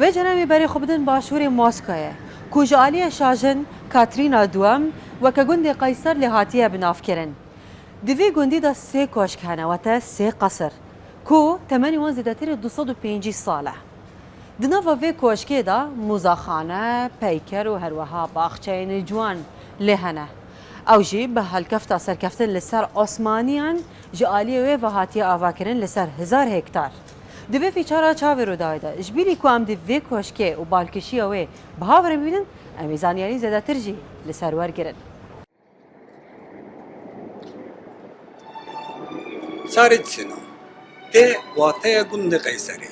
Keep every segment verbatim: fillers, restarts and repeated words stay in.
Vê cene em ê berê xwe bidin başûrê Moskoyê, ku ji aliyê şajin Katrîna Duwem weke gundê Qeyser lê hatiye binavkirin. Di vê gundî de sê koşk hene, wate sê qesir, ku temenê wan zêdetirê du sed û pêncî sal e. Di nava vê koşkê de mûzaxane, peyker û herweha baxçeyên ciwan lê hene. Ew jî bi helkefta serkeftin li ser Osmaniyan ji aliyê wê ve hatiye avakirin li ser hezar hektar. Di vê fîçara çavê Rûdawê de, ji bîrî ku em di vê koşkê û balkişiya wê bi hav re bibînin, em ê zanyarî zêdetir jî li ser wergirin. Tsarîtsîno tê wateya gundê Qeyserê.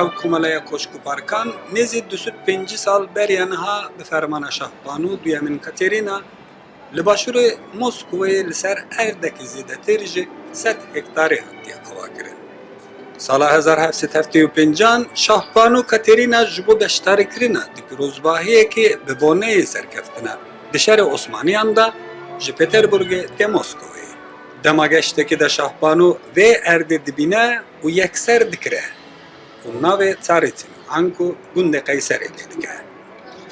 Ew komeleya koşk û parkan nêzî du sed pêncî sal beriya niha bi fermana Şahbanu Duyemîn Katerîna li başûrê Moskowayê li ser erdekî zêdetir ji sed hektarê hatiye avakirin. Sala hezar heft sed heftê û pêncan Şahbanu Katerîna ji bo beşdarîkirina di pîrozbahiyekê bi boneyê serkeftina di şerê Osmaniyan de ji Peterburgê tê Moskowê. Dema geştekî de Şahbanu vê erdê dibîne û yekser dikire û navê Tsarîtsîno anku gundê Qeyserê lê dike.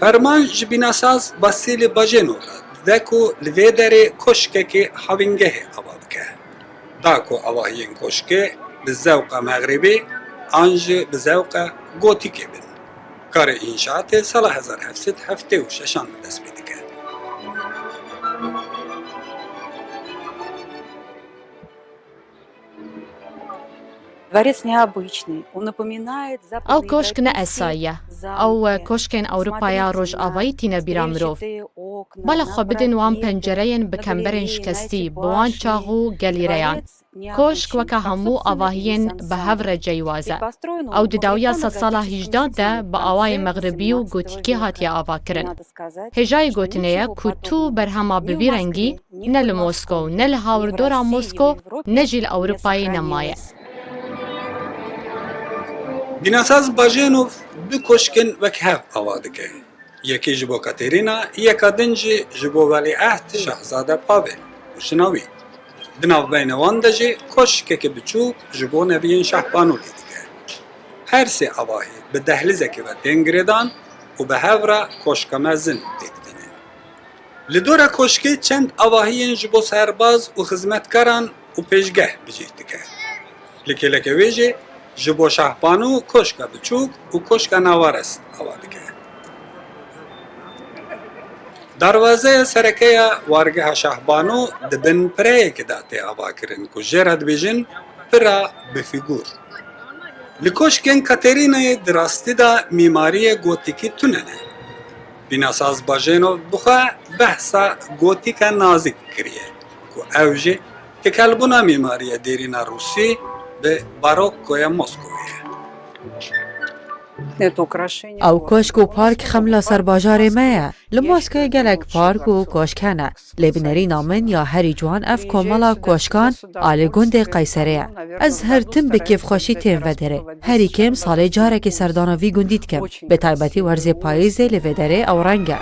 Ferman ji bînasaz Vasîlî Bajenov re dide ku li vê derê koşkekê havîngehê ava bike. Da ku avahiyên koşkê bi zewqa mexribî an jî bi zewqa gotîkê bin. Karê înşaatê sala hezar heft sed heftê û şeşan dest pê dike. Дворец необычный, он напоминает Ew koşk ne esayî ye. Ew, e, koşkên Ewropaya Rojavayî tîne bîra mirov. Bala xwe bidin wan pencereyên bi kemberên şikestî, bi wan çax û gelîreyan. Koşk weke hemû avahiyên bi hev re ceywaz e. Ew di dawiya sedsala hîjdeh de bi awayê mexribî û gotîkî hatiye avakirin. Hêjayî gotinê ye ku tu berhema bi vî rengî ne li Mosko, ne li hawirdora Mosko, ne jî li Ewropayê nemaye. Bînasaz Bajenov du koşkên wek hev ava dike. Yekî ji bo Katerîna, yeka din jî ji bo welîehd Şahzade Pavel û şina wî. Di navbeyna wan de jî koşkeke biçûk ji bo neviyên Şahbanu lê dike. Her sê avahî bi dehlizekê ve tên girêdan û bi hev re koşka mezin têk tînin. Li dora koşkê çend avahiyên ji bo serbaz û xizmetkaran û pêşgeh bi cih dike. Li kêleke wê jî ji bo Şahbanu koşka biçûk û koşka nawerest ava dike. Darwazeya sereke ya wargeha Şahbanu di bin pireyekê de tê avakirin ku jê re dibêjin pira bi fîgûr. Li koşkên Katerînayê di rastî de mîmariyê gotîkî tune ne. Bînasaz Bajenov bi xwe behsa gotîka nazik kiriye ku ew jî tekelbûna mîmariya dêrîna rûsî bi barokoya Moskowê ye. Ew koşk û park xemla serbajarê me ye. Li Moskowê gelek park û koşk hene. Lê bi nerîna min ya herî ciwan ev komela koşkan a li gundê Qeyserê ye. Ez her tim bi kêfxweşî têm vê derê. Herî kêm salê carekê serdana vî gundî dikim. Bi taybetî werzê payîzê li vê derê ew reng e.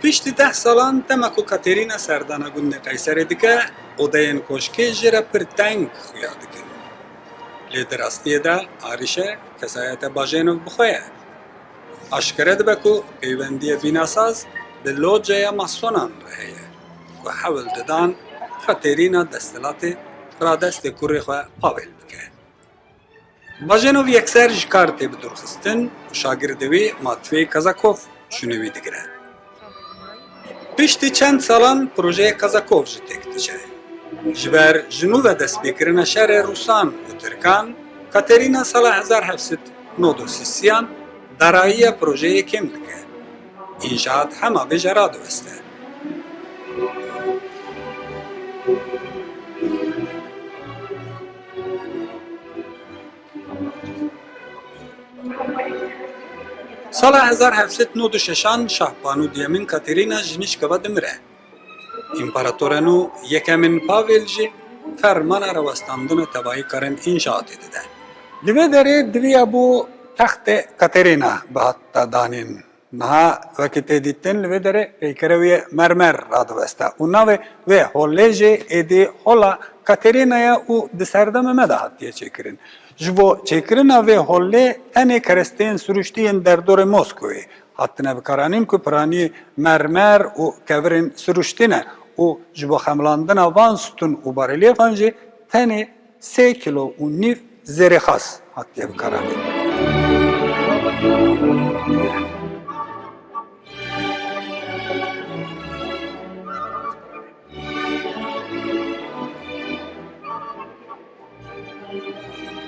Piştî deh salan dema ku Katerîna serdana gundê Qeyserê dike, odeyên koşkê jê re pir teng xuya dikin. Lê di rastiyê de arîşe kesayeta Bajenov bi xwe ye. Aşkere dibe ku peywendiya bînasaz bi loceya masonan re heye ku hewl didan Katerîna desthilatê radestê kurê xwe Pavel bike. Bajenov yekser ji kar tê bidûrxistin û şagirdê wî Matvey Kazakov şûnê wî digire. Piştî çend salan projeya Kazakov jî têk diçe. Ji ber ji nû ve destpêkirina şerê Rûsan û Tirkan, Katerîna sala hezar heft sed nod û sî an darayiya projeyê kêm dike. Înşaat hema vêje radiweste. Sala hezar heft sed nod û şeşan Şahbanu Duyemîn Katerîna ji nişka ve dimire. Împaratora nû yekemîn Pavel jî fermana rawestandina tevayîkarên înşaatê dide. Li vê derê diviyabû textê Katerîna bihata danîn. Niha wekî tê dîtin li vê derê peykere wê mermer radiweste û navê wê holê jî êdî hola Katerîna ye û di serdema me de hatiye çêkirin. Ji bo çêkirina vê holê tenê keresteyên siruştî yên derdorê Moskowê hatine bikaranîn ku piranî mermer û kevirên siruştî ne û ji bo xemilandina van stûn û barelîfan jî tenê sê kîlo û nîv zêrê xas hatiye bikaranîn.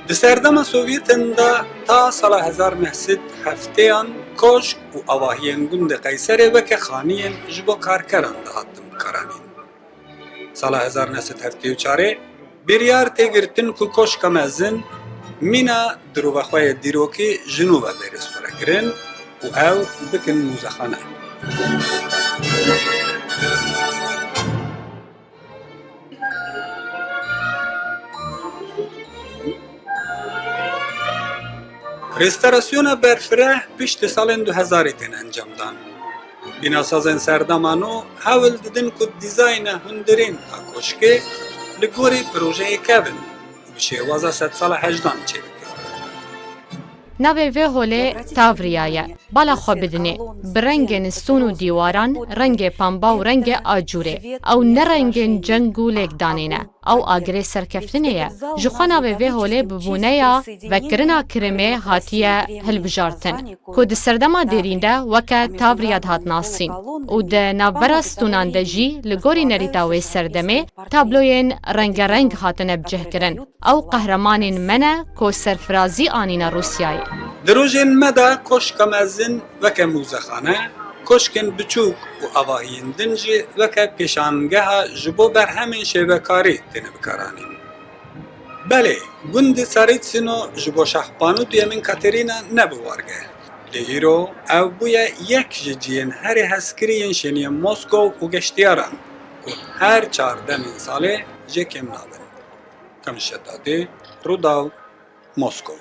Di serdema Sovyetan de ta sala hezar neh sed hefteyan koşk û avahiyên gundê Qeyserê weke xaniyên ji bo karkeran dihatin bikaranîn. Sala hezar neh sed heftê û çarê biryar tê girtin ku koşka mezin mîna dirûva xwe yê dîrokî ji nû ve bê rêzferekirin û ew bikin mûzexane. Restorasyona berfireh piştî salên du hezarî tên encamdan. Bînasazên serdema nû hewl didin ku dîzayna hundirîn a koşkê li gorî projeyê kevin û bi şêwaza sedsala hejdan çêbikin. Navê vê holê Tavriya ye. Bala xwe bidinê. Bi rengên stûn û dîwaran, rengê pemba û rengê acûrê. Ew ne rengên ceng û lêkdanê ne. Ew agirê serkeftinê ye. Ji xwe navê vê holê bi bûneya vekirina kirimê hatiye hilbijartin, ku di serdema dêrîn de weke Tavriya dihat nasîn û di navbera stûnan de jî li gorî nerîta wê serdemê tabloyên rengereng hatine bicihkirin. Ew qehremanên me ne ku serfirazî anîne Rûsyayê. Di rojên me de koşka mezin weke mûzexane, koşkên biçûk û avahiyên din jî weke pêşangeha ji bo berhemên şêvekarî têne bikaranîn. Belê, gundê Tsarîtsîno ji bo Şahbanu Duyemîn Katerîna nebû wargeh. Lê îro ew bûye yek ji cihên herê hezkirî yên şêniyên Moskow û geştiyaran ku her çar demên salê jê kêm nabin. Kamil Şedadî, Rûdaw, Moskow.